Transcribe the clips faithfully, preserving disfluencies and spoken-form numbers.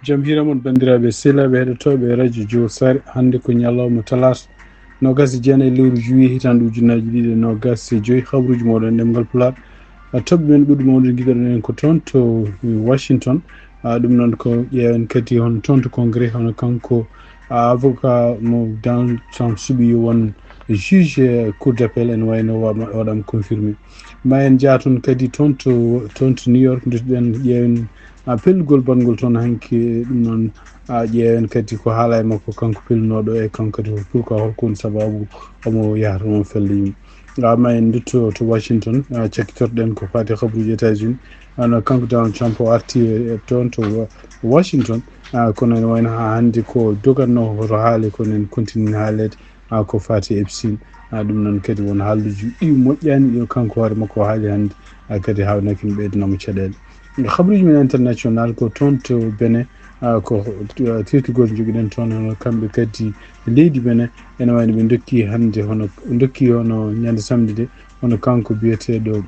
Jam hiira mon, banndiraaɓe sehilaaɓe heɗotooɓe Radio Jowol Saare. Hannde ko ñalawma talaata, noogaas e jeenayi lewru juillet, hitaande ujunnaji ɗiɗi e noogaas e joyi. Habruuji mooɗon ɗemngal Pulaar. A, toɓɓe men ɓurɗe mawnude, ngiɗoɗen en ko toon to Washington. A, ɗum noon ko ƴeewen kadi hono toon to Congrès, hono kanko, a, avocat mo Donald Trump suɓi yo won juge, eh, Cour d'appel, ene wayno wa-, waɗama confirmé. Ma en njah toon kadi toon to, toon to New York, ndutoɗen ƴeewen, a, pellugol baɗngol toon hanki. Ɗum noon, a, ƴeewen kadi ko haala e makko, kanko pellunooɗo, e kanko kadi pourquoi, holko woni sababu omo yaha toon, omo fella yimɓe. A, ma en ndutto to Washington, a, cakkitorɗen ko faati e habruuji États-Unis. Ano kanko Donald Trump o arti, e, toon to Wa-, Washington. A, kono ene wayno haa hannde ko dogatnoo hoto haale, kono en continue haaleede. A, ko faati e Epstein. A, ɗum noon kadi won haalluuji ɗi moƴƴaani, ɗi kanko hoore makko o haali hannde. A, kadi haawnaaki no ɓeydanamo caɗeele. Habruuji men international ko toon to Benin, a, ko, a, teetigol njogiɗen toon, hono kamɓe kadi leydi Benin, ene wayno ɓe ndokki hannde, hono ndokki hono ñande samedi de, hono kanko biyeteeɗo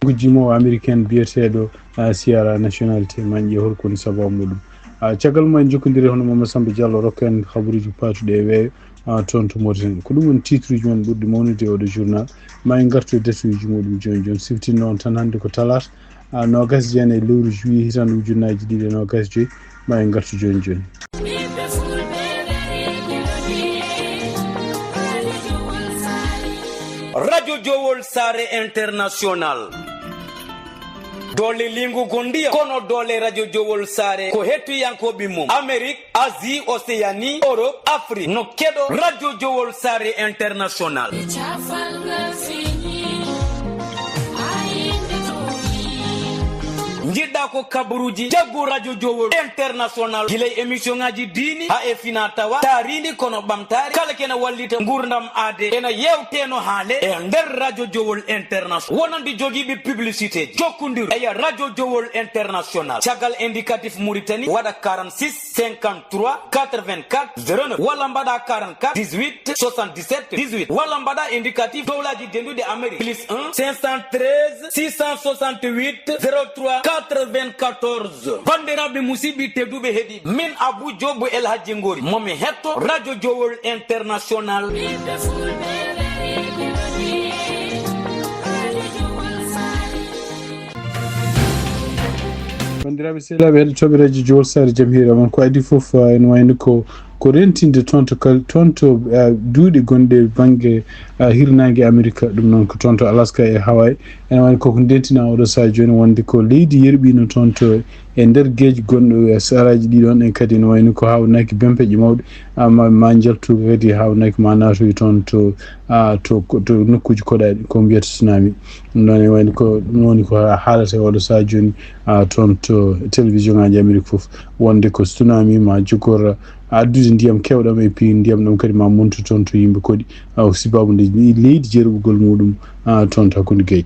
gujjimo américain biyeteeɗo, a, Sierra nationalité, ma en ƴeew holko woni sababu muɗum. A, caggal mum en jokkondiri hono Mama Samba Diallo rokka en habruuji paatuɗi e weeyo, a, toon to Mauritanie. Ko ɗum woni titre uji men ɓurɗi mawnude e oɗo journal. Ma en ngartu e datuuji muɗum jooni jooni. Siftinno on tan hannde ko talaata, a, noogaas e jeenayi lewru juillet hitaande ujunnaaji ɗiɗi e noogaas e joyi. Ma en ngartu jooni jooni. Radio Jowol Saare International. Doole lingu gondiya kono doole Radio Jowol Saare ko hettiyankooɓe mum. Amérique, Asie, Océanie, Europe, Afrique. No keɗo Radio Jowol Saare International. Njiɗɗa ko kabaruuji, jaggu Radio Jowol International. Gila e émission ngaji diini, haa e fina tawa, taariindi kono ɓamtaare. Kala kena wallita nguurndam aade, ena yewteno haale e nder Radio Jowol International. Wonande jogiiɓe publicité, jokkondiru e Radio Jowol International. Caggal indicatif Mauritanie, waɗa quarante-six, cinquante-trois, quatre-vingt-quatre, zéro neuf, walla mbaɗa quarante-quatre, dix-huit, soixante-dix-sept, dix-huit, walla mbaɗa indicatif dowlaji denduɗi Amérique, plus un, cinq cent treize, six cent soixante-huit, zéro trois, quatre-vingt-quatorze. Bandiraɓe musidɓe tedduɓe heɗiɓe, min Abou Diop El Hadji Ngori, momi hetto Radio Jowol International. Bandiraɓe sehilaaɓe heɗotooɓe Radio Jowol Saare, jam hiira mon. Ko adii fof, ah, ene wayno ko, ko rentinde toon to kal-, toon to, ah, duuɗe gonɗe bannge, ah, hirnaange Amerika, ɗum noon ko toon to Alaska e Hawaii. Ene wayno koko ndentina oɗo sahaa jooni wonde ko leydi yerɓiino toon to e nder geej gonɗo e saraaji ɗi ɗoon, en kadi ene wayno ko haawnaaki bempeƴe mawɗe, ah, ma, ma njaltu kadi haawnaaki ma naatoy toon to, ah, to, to nokkuuji koɗaaɗi, ko mbiyata tsunami. Ɗum noon ene wayno ko, ɗum woni ko haalata e oɗo sahaa jooni, ah, toon to télévision ngaji Amérique fof, wonde ko tsunami ma jogor addude ndiyam keewɗam, e puis ndiyam ɗam kadi ma montu toon to yimɓe koɗi, ah, sababu nde leydi jerɓugol muɗum, ah, toon to hakkunde geej.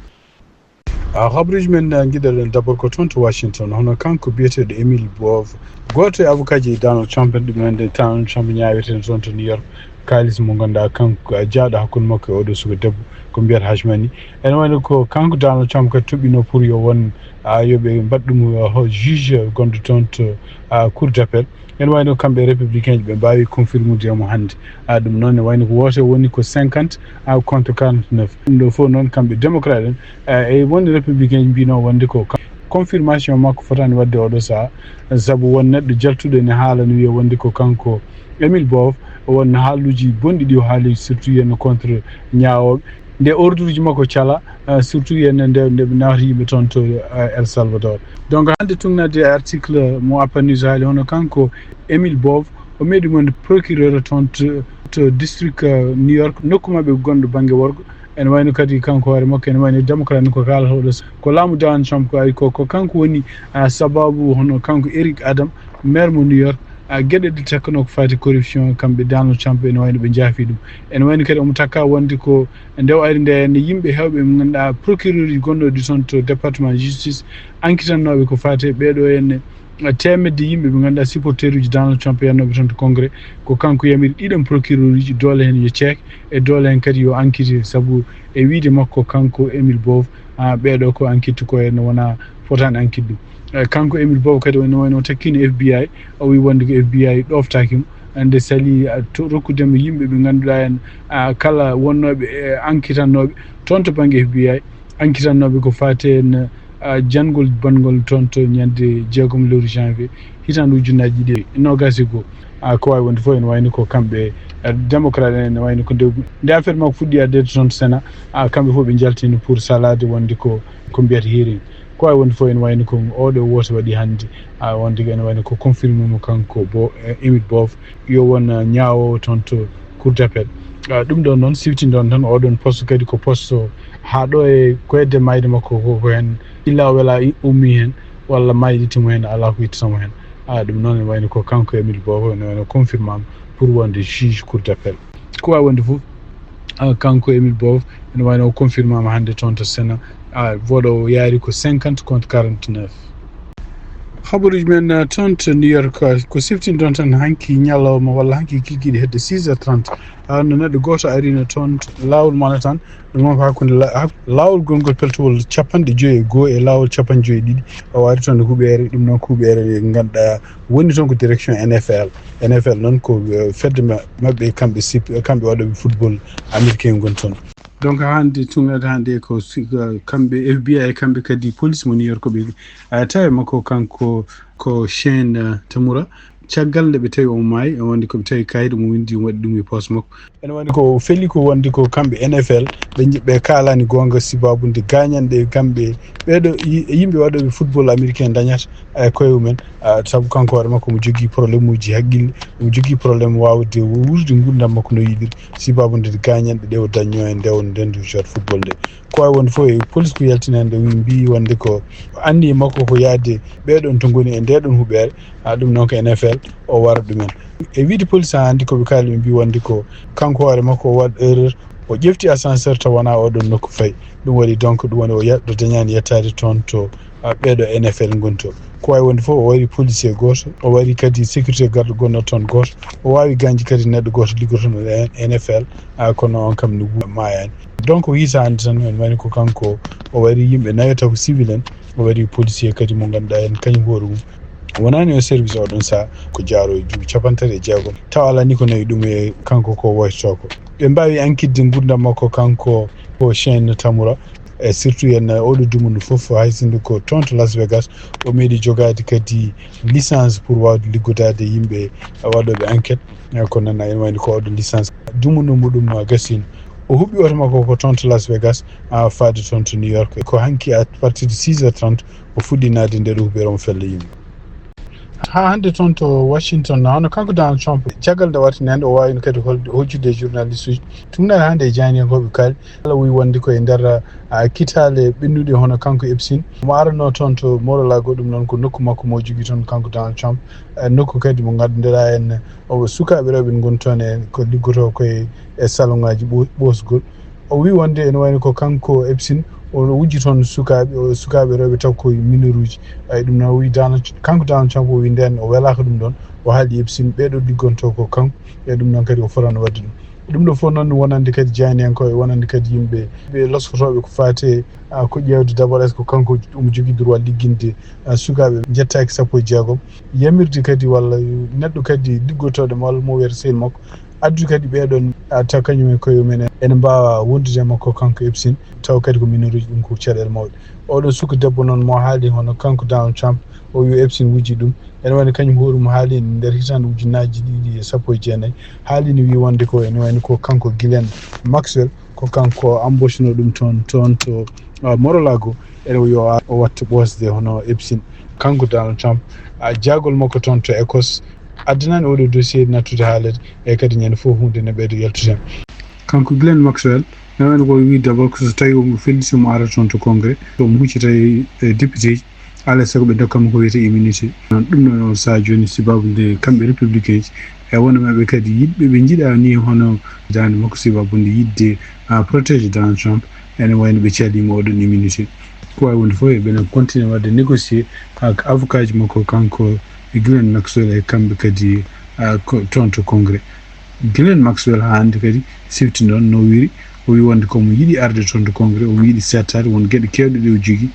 Ah, habruuji men, ah, ngiɗoɗen d'abord ko toon to Washington, hono kanko biyeteeɗo Emil Bove, gooto e avocat ji Donald Trump en, ɗum wonde Donald Trump ñaaweteno toon to New York, kaalis mo ngannduɗaa kanko, ah, jaaɗo hakkunde makko e oɗo suka debbo, ko mbiyata Hashmani. Ene wayno ko kanko Donald Trump kadi toɓɓino pour yo won, ah, yo ɓe mbaɗ ɗum, ah, ho-, juge gonɗo toon to, ah, Cour d'appel. Ene wayno kamɓe républicain ji ɓe mbaawi confirmude mo hannde. Ah, ɗum noon ne wayno ko woote woni ko cinquante, ah, contre quarante-neuf. Ɗum ɗo fof noon kamɓe démocrate en, ah, e wonde républicain ji mbino wonde ko ka-, confirmation makko fotani waɗde oɗo sahaa. Sabu won neɗɗo jaltuɗo ene haala no wiya wonde ko kanko Emil Bove, won haaluuji bonɗi ɗi o haali, surtout yen contre ñaawooɓe. Nde ordre uji makko cala, ah, surtout yen nde, nde ɓe nawata yimɓe toon to, ah, El Salvador. Donc, hannde tuŋnade article mo Appa News haali, hono kanko Emil Bove, o meeɗi wonde procureur toon to, to district, ah, New York, nokku maɓɓe gonɗo bannge worgo. Ene wayno kadi kanko hoore makko, ene wayno démocrate ni ko kaalata oɗo sahaa. Ko laamu Donald Trump ko ari ko, ko kanko woni, ah, sababu hono kanko Eric Adams, maire mo New York, ah, geɗe ɗe takkanoo ko faati corruption, kamɓe Donald Trump ene wayno ɓe njaafi ɗum. Ene wayno kadi omo takka wonde ko nde o ari nde, nde yimɓe heewɓe ɓe ngannduɗaa procureur uji gonɗo ɗi toon to département justice, enquêtannooɓe ko faati e ɓeeɗo henne teemedde yimɓe ɓe ngannduɗaa supporter uji Donald Trump yannooɓe toon to Congrès, ko kanko yamiri ɗiɗon procureur uji doole heen yo ceek e doole heen kadi yo enquête, sabu e wiyde makko kanko Emil Bove, ah, ɓeeɗo ko enquête ko heen wonaa fotaani enquête ɗum. Eh, kanko Emil Bobo kadi woni wayno takkino F B I, o wi wonde ko F B I ɗoftaaki mo. Nde sali, ah, to rokkude mo yimɓe ɓe ngannduɗaa en, ah, kala wonnooɓe e ankitannooɓe toon to bannge F B I, ankitannooɓe ko faati en, ah, janngol banngol toon to ñande jeegom lewru janvier, hitaande ujunnaaji ɗiɗi e noogaas e goo. Ah, ko waawi wonde fof ene wayno ko kamɓe, ah, démocrate en, ene wayno ko nde, nde affaire makko fuɗɗi addeede toon to Sénat, ah, kamɓe fof ɓe njaltino pour salaade wonde ko, ko mbiyata hearing. Ko waawi wonde fof ene wayno ko oɗo woote waɗi hannde, ah, wonde ene wayno ko confirmé mo kanko Bo, eh, Emil Bof, yo won, ah, ñaawoowo toon to Cour d'appel. Ah, ɗum ɗoon noon siftinoɗon tan, oɗon poste kadi ko poste haa ɗo e ko hedde maayde makko ko, ko heen illa o wela i-, ummii heen walla maayɗitimo heen, alaa ko ittata mo heen. Ah, ɗum noon ene wayno ko kanko Emil Bof, ene wayno confirmé mo pour wonde juge Cour d'appel. Ko waawi wonde fof, ah, kanko Emil Bof, ene wayno o confirmé mo hannde toon to Sénat, ah, vote o yaari ko cinquante contre quarante-neuf. Habaruuji men, ah, toon to New York, ah, ko siftinɗon tan hanki ñalawma walla hanki kikiiɗe hedde six heures trente. Ah, no neɗɗo gooto arino toon to laawol Manhattan, ɗum noon ko hakkunde la-, hak-, laawol gongol peltowol capanɗe joyi e goo e laawol capanɗe joyi e ɗiɗi. O ari toon e huɓeere, ɗum noon ko huɓeere nde ngannduɗaa woni toon ko direction N F L. N F L noon ko, eh, fedde ma-, maɓɓe kamɓe sip-, kamɓe waɗooɓe football américain ngoni toon. Donc hannde, tun aɗa hannde ko si-, ko kamɓe F B I, kamɓe kadi police mo New York ɓe, eh, tawi makko kanko ko Shane, eh, Tamura. Caggal nde ɓe tawi omo maayi, e wonde ko ɓe tawi kayit mo windi, omo waɗi ɗum e poos makko. Ene woni ko feli ko wonde ko kamɓe N F L, ɓe nji-, ɓe kaalani goonga sibaabu nde gaañanɗe kamɓe ɓeeɗo yi-, yimɓe waɗooɓe football américain dañata e koye mumen. Ah, sabu kanko hoore makko omo jogii problème uji haqqille, omo jogii problème waawde wuurde nguurndam makko no yiɗiri, sibaabu nde gaañanɗe ɗe o dañnoo e nde o ndenndu jot football nde. Ko waawi wonde fof e police ko yaltini hannde, o wi mbii wonde ko anniye makko ko yahde ɓeeɗon to ngoni e ndeeɗon huɓeere, ah, ɗum noon ko N F L o wara ɗumen. E wiide police haa hannde ko ɓe kaali ɓe mbii wonde ko kanko hoore makko o waɗ erreur, o ƴefti ascenseur taw wonaa oɗon nokku fayi. Ɗum waɗi donc ɗum woni o ya-, o dañaani yettaade toon to, ah, ɓeeɗo N F L ngoni to. Ko waawi wonde fof o wari policier gooto, o wari kadi sécurité garde gonɗo toon gooto, o waawi gaañde kadi neɗɗo gooto liggotoɗo e N F L, ah, kono on kam ne wu-, maayaani. Donc o hiisa hannde tan, en mani ko kanko o wari yimɓe nayo taw ko civil en, o wari policier kadi mo ngannduɗaa en kañum hoore mum wonaani o service oɗon saha ko jaaro e duuɓi capanɗe tati e jeegom. Taw alaa ni ko nawi ɗum e kanko ko woytotoo ko. Ɓe mbaawi ankitde nguurndam makko kanko ko Shane Tamura. E surtout en oɗo dumunna fof hay sinno ko toon to Las Vegas o meeɗi jogaade kadi licence pour waawde liggodaade yimɓe waɗooɓe enquête. Eh, ko noon en wayno ko oɗo licence dumunna muɗum gasino. O huɓɓi oto makko ko toon to Las Vegas, ah, faade toon to New York. Ko hanki à partir de six heures trente o fuɗɗi naatde nder huɓeere omo fella yimɓe. Haa hannde toon to Washington, hono kanko Donald Trump, caggal nde warti nande, o waawino kadi hol-, hojjude e journaliste uji. Tun nane hannde e jayniyankooɓe kaali, kala wii wonde ko e nder, ah, kitaale ɓennuɗe hono kanko Epstein. Mo arano toon to Mar-a-Lago, ɗum noon ko nokku makko mo jogii toon kanko Donald Trump. Eh, nokku kadi mo ngannduɗaa en, o sukaaɓe rewɓe ngoni toon e ko liggotoo ko e, e saloŋaaji ɓo-, ɓoosgol. O wi wonde ene wayno ko kanko Epstein, o wujji toon sukaaɓe, o sukaaɓe rewɓe taw ko mineruuji. Ay, ɗum noon o wi Donald, kanko Donald Trump o wi ndeen o welaaka ɗum ɗoon. O haali Epstein, ɓeeɗo liggontoo ko kanko, e ɗum noon kadi o fotano waɗde ɗum. Ɗum ɗo fof noon wonande kadi jayniyankooɓe, wonande kadi yimɓe ɓe loskotooɓe ko faati e, ah, ko ƴeewde d'abord est-ce que kanko omo jogii droit ligginde, ah, sukaaɓe njettaaki sappo e jeegom. Yamirde kadi walla neɗɗo kadi liggotooɗo walla mo wiyata sehil makko, addude kadi ɓeeɗoon, ah, taw kañum e koye mumen ene mbaawa wondude e makko kanko Epstein, taw kadi ko mineruuji, ɗum ko caɗeele mawɗe. Oɗo suka debbo noon mo haali hono kanko Donald Trump, o wi Epstein wujji ɗum. Ene wayno kañum hoore mum haali nder hitaande ujunnaaji ɗiɗi e sappo e jeenayi, haali ne wi wonde ko ene wayno ko kanko Ghislaine Maxwell, ko kanko embaucheno ɗum toon, toon to, ah, Mar-a-Lago, ene o yo a-, o watta ɓoosde hono Epstein. Kanko Donald Trump, ah, jaagol makko toon to Écosse, addanaani oɗo dossier nattude haalede, e kadi ñande fof huunde ne ɓeydo yaltude heen. Kanko Ghislaine Maxwell, ene wayno ko wi d'abord ko so tawi omo felliti mo ara toon to Congrès, so omo huccita e, e député ji, alaa e sago ɓe ndokka mo ko wiyetee immunité. Ɗum noon on sahaa jooni, sibaabu nde kamɓe républicain ji, e wonɓe maɓɓe kadi yiɗɓe ɓe njiɗa ni hono daande makko, sibaabu nde yiɗde, ah, protéger Donald Trump, ene wayno ɓe calii mo oɗon immunité. Ko waawi wonde fof, eɓe continue waɗde négocier ak avocat ji makko, kanko Ghislaine Maxwell, e kamɓe kadi, ah, ko toon to Congrès. Ghislaine Maxwell haa hannde kadi sifti noon no wiri, o wi wonde ko omo yiɗi arde toon to Congrès, omo yiɗi seettaade, won geɗe keewɗe ɗe o jogii.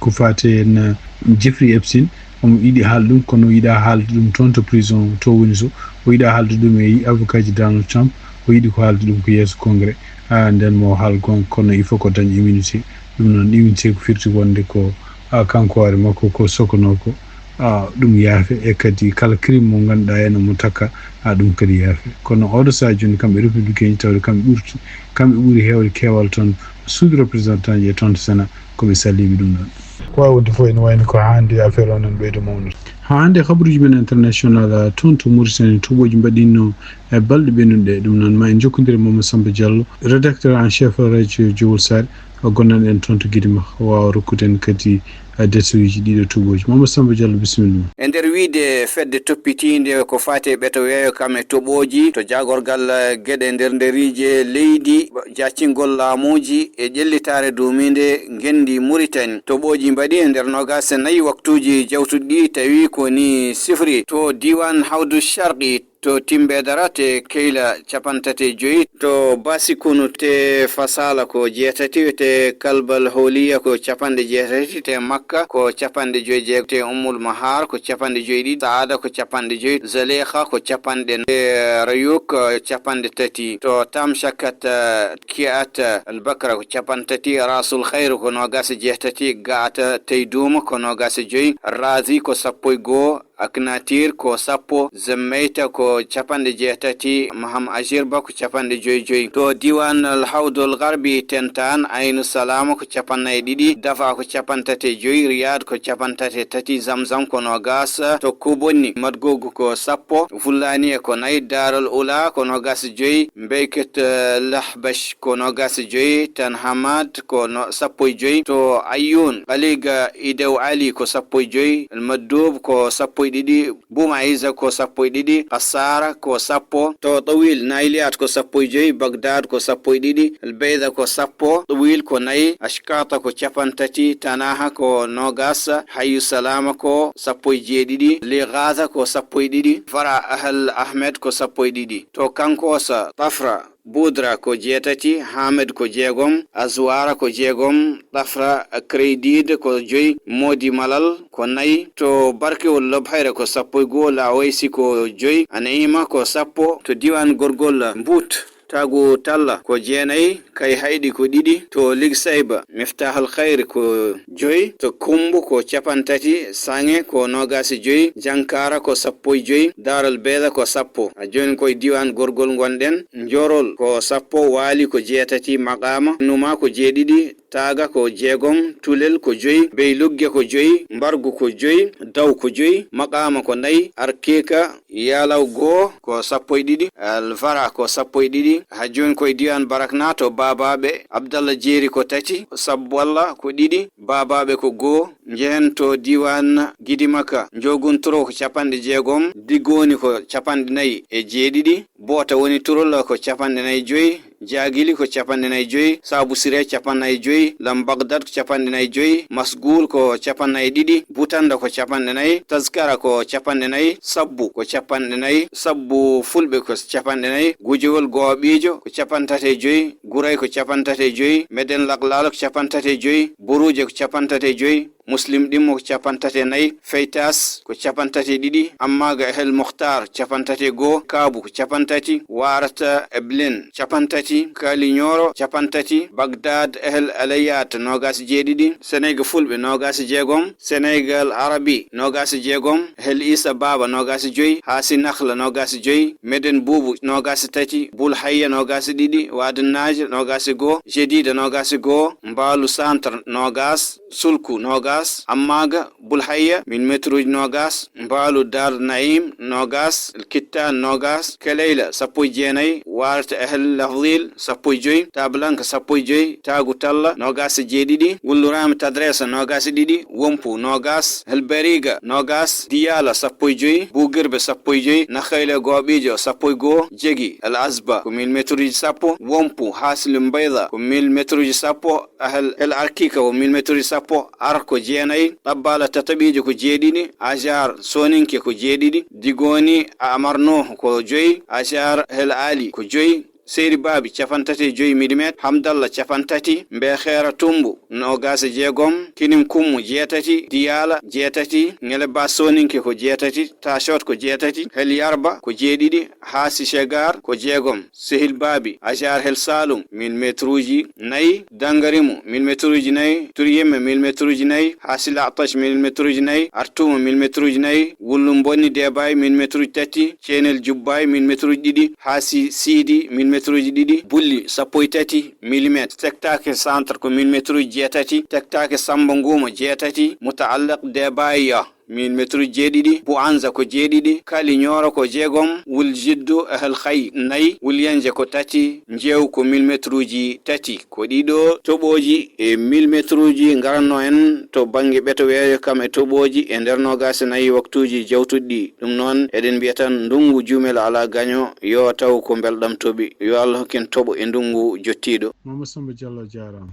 Ko faati en, eh, Jeffrey Epstein, omo yiɗi haalde ɗum, kono o yiɗaa haalde ɗum toon to prison to woni so. O yiɗaa haalde ɗum e avocat ji Donald Trump, o yiɗi ko haalde ɗum ko yeeso Congrès. Ah, nden mo haal gon-, kono il faut ko dañ immunité. Ɗum noon, immunité ko firti wonde ko, ah, kanko hoore makko ko sokonoo ko, ah, ɗum yaafe, e kadi kala crime mo ngannduɗaa ene mo takka, ah, ɗum kadi yaafe. Kono oɗo sahaa jooni, kamɓe républicain ji, tawde kamɓe ɓurti, kamɓe ɓuri heewde keewal toon suudu représentant ji e toon to Sénat, ko ɓe saliiɓe ɗum ɗoon. Ko waawi wonde fof ene wayno ko hannde affaire o nan ɓeydo mawnude. Haa hannde kabaruuji men international, ah, toon to Mauritanie, toɓooji mbaɗiino e balɗe ɓennuɗe. Ɗum noon ma en njokkondire Mamadou Samba Diallo, rédacteur en chef radio Jowol Saare, o gondan en toon to Gidima, o waawa rokkude en kadi, ah, détail uji ɗiɗo toɓooji. Mamadou Samba Diallo, bisimilla ma. E nder wiyde fedde toppitiinde ko faati e ɓeto weeyo kam e toɓooji to jaagorgal, eh, geɗe nder nderiije leydi, jaccingol laamuuji e ƴellitaare duumiinde ngenndi Mauritanie. Toɓooji mbaɗi e nder noogaas e nayi waktuuji jawtuɗi ɗi tawi ko ni sifri to diiwaan Hawdu Sharqi, to Timbe Dara te Keyla capanɗe tati e joy, to Basikunu te Fasala ko jeetati, te Kalbal Holiya ko capanɗe jeetati, te Makka ko capanɗe joy jeego, te Ummul Mahar ko capanɗe joy ɗiɗi, Saada ko capanɗe joy, Zalekha ko capanɗe, te Rayuk ko capanɗe tati, to Tamshakat, eh, Kiat, eh, Al Bakra ko capanɗe tati, Rasul Khairu ko noogaas e jeetati, Gaata Teyduma ko noogaas e joy, Razi ko sappo e goo, Aknatir ko sappo, Zemmeyta ko capanɗe jeetati, Maham Ajirba ko capanɗe joy joy. To diiwaan Al Hawdul Garbi tentaan, Aynu Salama ko capanɗe nayi e ɗiɗi, Dafa ko capanɗe tati e joy, Riyad ko capanɗe tati e tati, Zamzam ko noogaas, to Kubonni Madgogo ko sappo, Fullaniya ko nayi, Darul Ula ko noogaas e joy, Mbeyket, eh, Lahbash ko noogaas e joy, Tan Hamad ko no-, sappo e joy, to Ayyun, Aliga Idew Ali ko sappo e joy, Al Maddub ko sappo e ɗiɗi, Buma Isa ko sappo e ɗiɗi, Qassara ko sappo, to Tawil Nailiyat ko sappo e joy, Baghdad ko sappo e ɗiɗi, Al Bayda ko sappo, Tawil ko nayi, Ashkata ko capanɗe tati, Tanaha ko noogaas, Hayyu Salama ko sappo e jeeɗiɗi, Lighaza ko sappo e ɗiɗi, Fara Ahal Ahmed ko sappo e ɗiɗi, to Kankosa, Tafra, Budra ko jeetati, Hamed ko jeegom, Azwara ko jeegom, Tafra Kreydid ko joy, Modi Malal ko nayi, to Barkewol Lobhayre ko sappo e goo, Lawaysi ko joy, Anaima ko sappo, to diiwaan Gorgol Mbut, Tagu Talla ko jeenayi, Kay Hayɗi ko ɗiɗi, to Ligsayba, Miftahal Khayri ko joy, to Kumbu ko capanɗe tati, Saŋe ko noogaas e joy, Jankara ko sappo e joy, Daaral Beeda ko sappo. A jooni ko e diiwaan Gorgol ngonɗen, Njorol ko sappo, Waali ko jeetati, Maqaama Numa ko jeeɗiɗi, Taaga ko jeegom, Tulel ko joy, Beylugge ko joy, Mbargu ko joy, Daw ko joy, Maqaama ko nayi, Arkiika, Yalaw goo ko sappo e ɗiɗi, Alfara ko sappo e ɗiɗi, haa jooni ko e diiwaan Barakna to Baabaaɓe, Abdalla Jeeri ko tati, Sabwalla ko ɗiɗi, Baabaaɓe ko goo, njehen to diiwaan Gidimaka, Njoogun Turo ko capanɗe jeegom, Digooni ko capanɗe nayi e jeeɗiɗi, Boota woni Turol ko capanɗe nayi e joy, Jaagili ko capanɗe nayi e joy, Saabu Sire capanɗe nayi e joy, Lam Bagdad ko capanɗe nayi e joy, Masguul ko capanɗe nayi e ɗiɗi, Butanda ko capanɗe nayi, Taskara ko capanɗe nayi, Sabbu ko capanɗe nayi, Sabbu Fulɓe ko capanɗe nayi, Gujowol Gooɓiijo ko capanɗe tati e joy, Guray ko capanɗe tati e joy, Meden Laklalo ko capanɗe tati e joy, Buruuje ko capanɗe tati e joy, Muslim Ɗimmo ko capanɗe tati e nayi, Feytas ko capanɗe tati e ɗiɗi, Ammaaga Ehel Mukhtar capanɗe tati e goo, Kaabu ko capanɗe tati, Waarata Eblen capanɗe tati, Kaali Ñooro capanɗe tati, Bagdaad Ehel Alayat noogaas e jeeɗiɗi, Seneyga Fulɓe noogaas e jeegom, Senegal Arabi noogaas e jeegom, Ehel Isa Baaba noogaas e joy, Haasi Nakhla noogaas e joy, Meden Buubu noogaas e tati, Bul Hayya noogaas e ɗiɗi, Waadi Naaje noogaas e goo, Jediida noogaas e goo, Mbaalu Centre noogaas, Sulku noogaas, Ammaaga, Bulhayya, mil metruuji noogaas, Mbaalu Dar Naim noogaas, Kittaan noogaas, Keleyla sappo e jeenayi, Waarata Ehel Lafdil sappo e joy, Tablanka sappo e joy, Taagu Talla noogaas e jeeɗiɗi, Wulluraama Tadresa noogaas e ɗiɗi, Wompu noogaas, Helberiga noogaas, Diyaala sappo e joy, Buugirbe sappo e joy, Nakhayla Gooɓiijo sappo e goo, Jegi Al Azba ko mil metruuji sappo, Wompu Hasil Mbayda ko mil metruuji sappo, Ahal El Arkika ko mil metruuji sappo, Ar ko jeenayi, Ɗabbaala Tataɓiijo ko jeeɗiɗi, Ajar Sooninke ko jeeɗiɗi, Digooni Amar Nuh ko joyi, Ajar El Ali ko joyi, Seydi Baabi, capanɗe tati e joy millimetre, Hamdalla, capanɗe tati, Mbeexeera Tummbu, noogaas e jeegom, Kinim Kummu, jeetati, Diyaala, jeetati, Ŋele Ba Sooninke ko jeetati, Taacoot ko jeetati, Hel Yarba ko jeeɗiɗi, Haasi Segaar ko jeegom, Sehil Baabi, Ajaar Hel Saalum, millimetruuji nayi, Dangarimu, millimetruuji nayi, Turyemme, millimetruuji nayi, Haasi Laatac, millimetruuji nayi, Artuuma, millimetruuji nayi, Wullu Mbonni Deebaay, millimetruuji tati, Ceenel Jubbaay, millimetruuji ɗiɗi, Haasi Siidi, millimetruuji ɗiɗi, Bulli, sappo e tati millimetre, Tektaake Centre ko millimetruuji jeetati, Tektaake Samba Nguuma, jeetati, Mutaalliq Deebaay, millimetruuji jeeɗiɗi, Buanza ko jeeɗiɗi, Kali Ñooro ko jeegom, Wul Jiddu Ehel Xay, nayi, Wul Yenje ko tati, Njeew ko millimetruuji tati. Ko ɗiɗo toɓooji e millimetruuji ngaranno en to bannge ɓeto weeyo kam e toɓooji e nder noogaas e nayi waktuuji jawtuɗi ɗi. Ɗum noon, eɗen mbiya tan ndunngu jumel alaa gaño, yo taw ko mbelɗam toɓi. Yo Allah hokku en toɓo e ndunngu jottiiɗo. Mama Samba Diallo, jaaraama.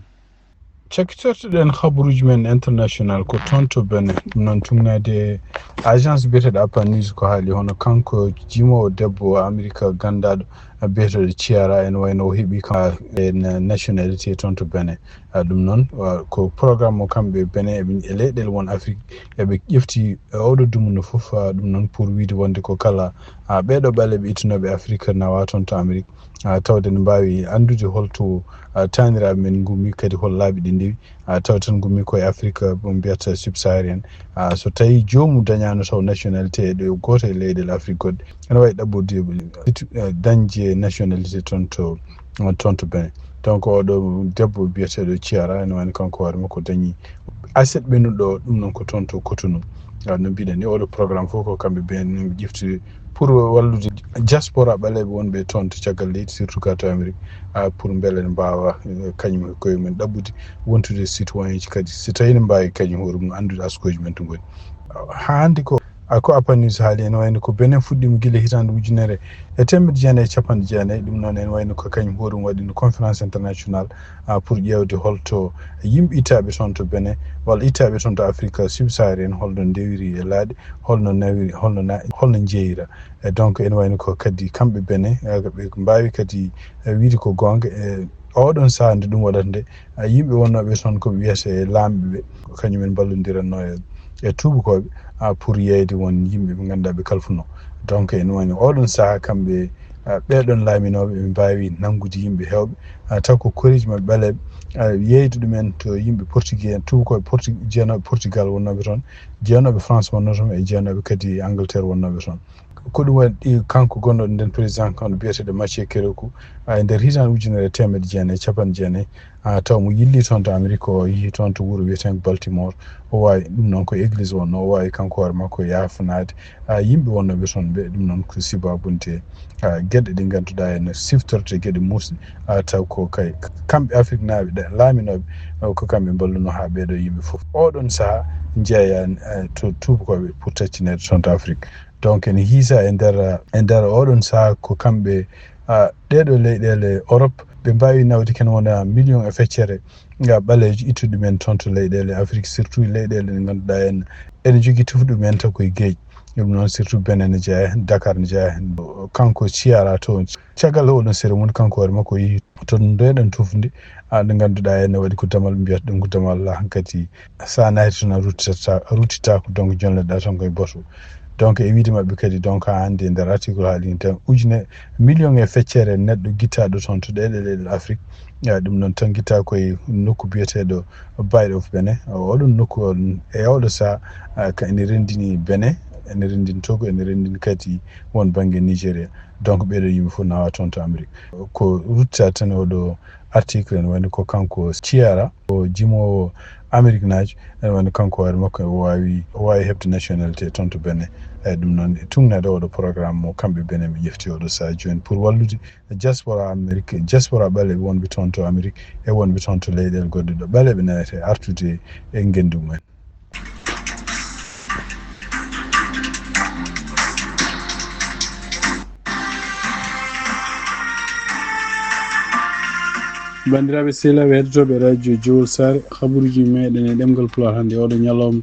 Cakkitortoɗen habaruuji men international ko toon to Benin, ɗum noon tuugnaade e agence biyeteeɗo Apa News ko haali, hono kanko jimoowo debbo Amerika ganndaaɗo biyeteeɗo Ciara, ene wayno o heɓi kam e nationalité toon to Benin. Ah, ɗum noon, ah, ko programme mo kamɓe Benin eɓe, e leyɗeele won Afrique, eɓe ƴefti e oɗo dumunna fof, ah, ɗum noon pour wiide wonde ko kala, ah, ɓeeɗo ɓaleeɓe ittunooɓe Afrique nawa toon to Amerique. Ah, tawde ne mbaawi anndude holto, ah, taaniraaɓe men ngummi, kadi hol laabi ɗi ndewi. Ah, taw tan ngummi koye Afrique, ah, mo mbiyata subsaharienne. Ah, so tawi joomum dañaano taw nationalité e ɗo gooto e leyɗeele Afrique goɗɗe, ene wawi ɗaɓɓude, ah, dañde nationalité toon to, toon to Benin. Donc oɗo debbo biyeteeɗo Ciara, ene wayno kanko hoore makko dañi aset ɓennuɗo o, ɗum noon ko toon to Cotonou. Ah, no mbiɗen ni, oɗo programme fof ko kamɓe Benin ɓe ƴefti pour wallude diaspora ɓaleeɓe wonɓe toon to caggal leydi, surtout ka to Amérique, ah, pour mbele ne mbaawa, eh, kañum e koye mum ɗaɓɓude wontude citoyen ji kadi, so tawi ne mbaawi kañum hoore mum anndude askooji men to ngoni. Ah, haa hannde ko, ah, ko Apa News haali, ene wayno ko Benin fuɗɗiima gila hitaande ujunere e teemedde jeenayi e capanɗe jeenayi, ɗum noon ene wayno ko kañum hoore mum waɗi no conférence internationale, ah, pour ƴeewde holto yimɓe ittaaɓe toon to Benin walla ittaaɓe toon to Afrique subsaharienne, holno ndewiri e laaɗe, holno nawiri, holno na-, holno njeeyira. E donc ene wayno ko kadi kamɓe Benin, eh, ɓe mbaawi kadi, eh, wiide ko goonga, e oɗon sahaa nde ɗum waɗata nde, eh, yimɓe wonnooɓe toon ko ɓe wiyata e laamɓe ɓe, ko kañum en mballondiranno e, e tuubakooɓe, ah, pour yeeyde won yimɓe ɓe ngannduɗaa ɓe kalfunoo. Donc ene wayno oɗon sahaa kamɓe, ah, ɓeeɗon laaminooɓe ɓe mbaawi nanngude yimɓe heewɓe, ah, taw ko koreeji maɓɓe ɓaleeɓe, ah, yeeyde ɗumen to yimɓe portugais, tuubakooɓe portu-, jeyanooɓe Portugal wonnooɓe toon, jeyanooɓe France wonnoo toon e jeyanooɓe kadi Angleterre wonnooɓe toon. Ko ɗum waɗi kanko gonɗo nden président, kanko biyeteeɗo Mathieu Kérékou, ah, e nder hitaande ujunere e teemedde jeenayi e capanɗe jeenayi, ah, taw mo yilli toon to Amérique, o yehi toon to wuro wiyeteengo Baltimore. O waawi, ɗum noon ko église wonnoo, o waawi kanko hoore makko yaafnaade, ah, yimɓe wonnooɓe toon ɓe. Ɗum noon ko sibaabu nde, ah, geɗe ɗe ngannduɗaa ene siftorte geɗe muusɗe, ah, taw ko kay kamɓe Afriknaaɓe ɗe laaminooɓe, ah, ko kamɓe mballunoo haa ɓeeɗo yimɓe fof. Oɗon sahaa njeeya, ah, to tuubakooɓe pour taccineede toon to Afrique. Donc ene hiisa e nder, e nder oɗon sahaa ko kamɓe, ah, ɗeeɗo leyɗeele Europe, ɓe mbaawi nawde ken wona million e feccere, ah, ɓaleejo ittuɗo ɗumen toon to leyɗeele Afrique, surtout leyɗeele ɗe ngannduɗaa en ene jogii tufɗo ɗumen taw koye geej. Ɗum noon surtout Benin ne jeyaa heen, Dakar ne jeyaa heen. Kanko Ciara toon, caggal oɗon cérémonie, kanko hoore makko o yehi toon ndeɗon tufnde, ah, nde ngannduɗaa ene waɗi ko damal, mbiyata ɗum ko damal, ah, hankadi so a naati toon a ruttitata, a ruttitaako, donc jonleɗaa tan koye boto. Donc e wiide maɓɓe kadi, donc haa hannde e nder article haali tan ujune million e feccere neɗɗo gittaaɗo toon to ɗeeɗe leyɗe Afrique. Ah, ɗum noon tan gittaa koye nokku biyeteeɗo Bay of Benin. Oɗon nokku on e oɗo sahaa, ah, ka ene renndini Benin, ene renndini Togo, ene renndini kadi won bannge Nigeria. Donc ɓeeɗo yimɓe fof nawa toon to Amérique. Ko rutta tan oɗo article ene wayno ko kanko Ciara, o jimoowo Ameriknaajo, ene wayno kanko hoore makko o waawi, o waawi heɓde nationalité toon to Benin. Eyi, ɗum noon e tuugnaade oɗo programme mo kamɓe Benin ɓe ƴefti oɗo sahaa jooni pour wallude diaspora Amérique, diaspora ɓaleeɓe wonɓe toon to Amérique e wonɓe toon to leyɗeele goɗɗe ɗo ɓaleeɓe nawete artude e ngenndu mumen. Banndiraaɓe sehilaaɓe heɗotooɓe radio Jowol Saare, habaruuji meɗen e ɗemngal Pulaar hannde oɗo ñalawma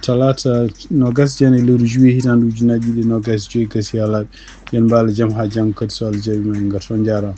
talaata noogaas e jeenayi lewru juillet hitaande ujunnaji ɗiɗi e noogaas e joyi gasi haa laaɓi. Yo en mbaalo jam haa janngo kadi so Allah jaɓii ma en ngartu. On njaaraama.